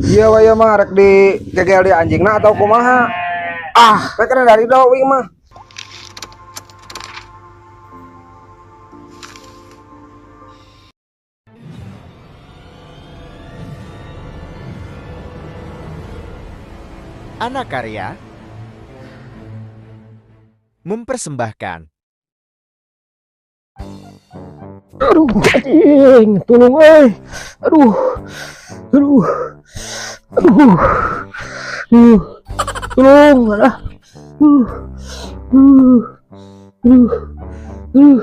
Iya wae mah rek di gegel di anjingna atau kumaha? Ah, rek dari do wing mah. Anakarya mempersembahkan. Aduh, anjing, tolong euy. Aduh. Aduh. Aduh. Aduh. Tolong ah. Aduh. Aduh. Aduh. Aduh.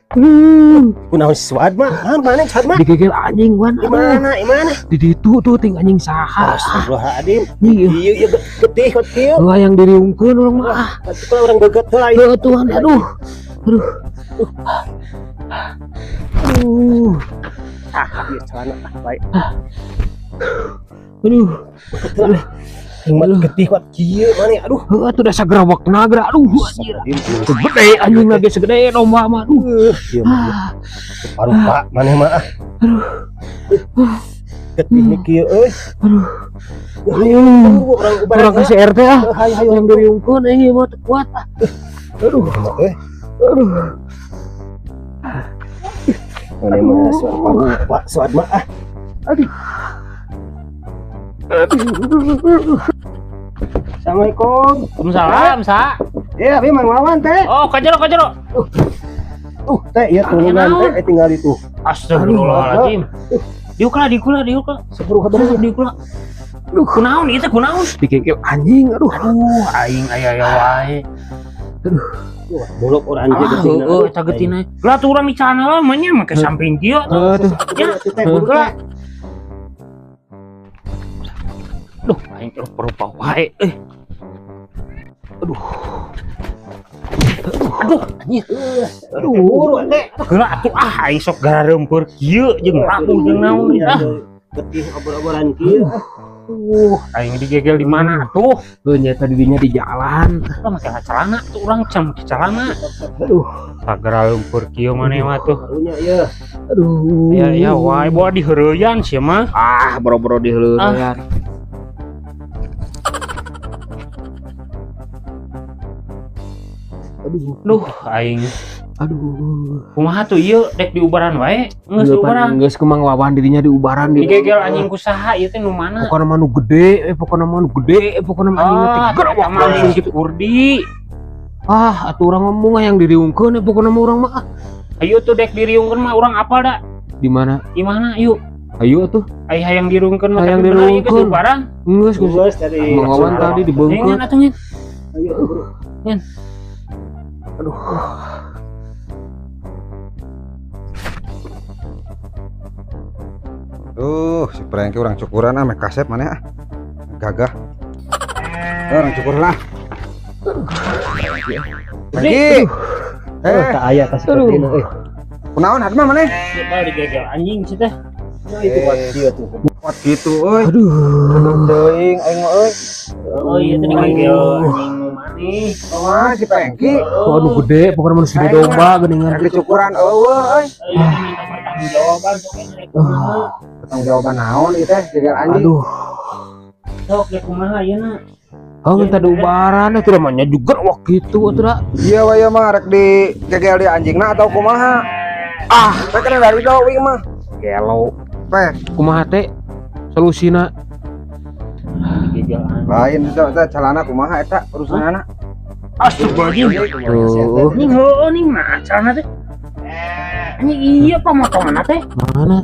Aduh. Kunaon si Suad mah? Ah, mana Suad mah? Digegel anjing wan. Di mana? Di mana? Di ditu tuh ting anjing saha. Astagfirullahaladzim. Iya. Iya, iya getih kot kieu. Wah yang diriungkeun urang mah. Ah, Atuh kalau urang geget heula ieu. Heuh Tuhan, aduh. Aduh. Aduh. Ah, ieu celana ah baik. Aduh. Aing mah getih kot kieu mana aduh. Heuh atuh da sagerawak nagra. Aduh anjir. Segede anjing lagi segede domba mah. Aduh. Ieu mah parupa maneh mah ah. Aduh. Getih ni kieu euy. Aduh. Ayo urang ubaran. Urang kasih RT ah. Hayu hayu Yang diriungkeun euy mah teu kuat ah. Aduh. euy. Aduh. Maneh mah Suad parupa Suad mah ah. Aduh. Aduh. Assalamualaikum. Waalaikumsalam, sa. Ya, abi Mang Wawan teh. Oh, kajero kajero. Teh ieu tulungan teh tinggal itu. Astagfirullahaladzim. Diukla, diukla, diukla. Seperuh habis. Diukla. Aduh, kunaon ieu teh kunaon? Digegel anjing aduh. Aduh, aing aya aya wae. Aduh. Wah, bolok urang Ah, anjing getihna. heueuh eta geutina. Lah tuh urang di celana lah mah nya make samping kieu. Heuh tuh. Ya, Teh buru heula. teh. Duh, aing terus perupa wae euy. Aduh. Aduh, anjir. Aduh. Buru teh. Heula atuh ah aing sok garareumpeur kieu jeung rapuh jeung naon ah. Getih obor-oboran kieu. Aing digegel di mana atuh? Heuh nya tadi dinya di jalan. Lah make celana tuh urang cam make celana. Aduh. Sagara lumpur kieu maneh mah tuh. Karunya ieu. Aduh. Ya ya wae bawa diheureuyan sia mah. Ah, boro-boro diheureuyan. Aduh. Duh, aing Aduh. kumaha tuh ieu dek diubaran wae? Geus diubaran. Geus ku Mang Wawan dirinya diubaran di. Digegel anjing ku saha ieu teh nu mana? Pokona mah nu gede, pokona mah nu gede, pokona mah anjing teh Ah, gerowak eta mah langsung anjing si gitu. Kurdi. Ah, atuh urang ngomong yang diriungkeun pokona mah urang mah ah. Ayo tuh dek diriungkeun mah urang apal da. Di mana? Di mana yuk? Ayo atuh. Ai hayang diriungkeun mah Hayang tapi bener ieu geus diriungkeun. diubaran. Geus geus. Geus tadi. Mang Wawan tadi dibeungkeut. Ngan atuh ngan. Ayo buru. Ngan. Aduh. Duh, si Prengki urang cukuran ah make kasep maneh ah. Gagah. Urang cukur lah. Prengki. Eh, tak aya tas Aduh. getihna euy. Kunaon hadma maneh? Ieu mah digegel anjing sih teh. Nah, itu kuat kieu tuh. Kuat gitu euy. Aduh. Teuing aing mah euy. Oh iya teh digegel anjing nu maneh. Kumaha si Prengki? Aduh gede, pokoknya manusia gede domba geuningan. Rek dicukuran eueuh euy. Ayo minta pertanggungjawaban pokoknya rek kumaha. Pertanggungjawaban naon ieu teh geger anjing. Aduh. Sok rek kumaha ayeuna. Oh, minta diubaran atuh da mah nya juga wak gitu atuh da. Iya wae mah rek di gegel di anjingna atau kumaha? Ah, rek dari do wing mah. Gelo. Pek, Kumaha teh solusina? Digegel anjing. lain itu teh celana kumaha eta urusanana? Astagfirullahaladzim. Tuh, Anjing heueuh ning mah celana teh. Anjing iya pamotongan teh. mana?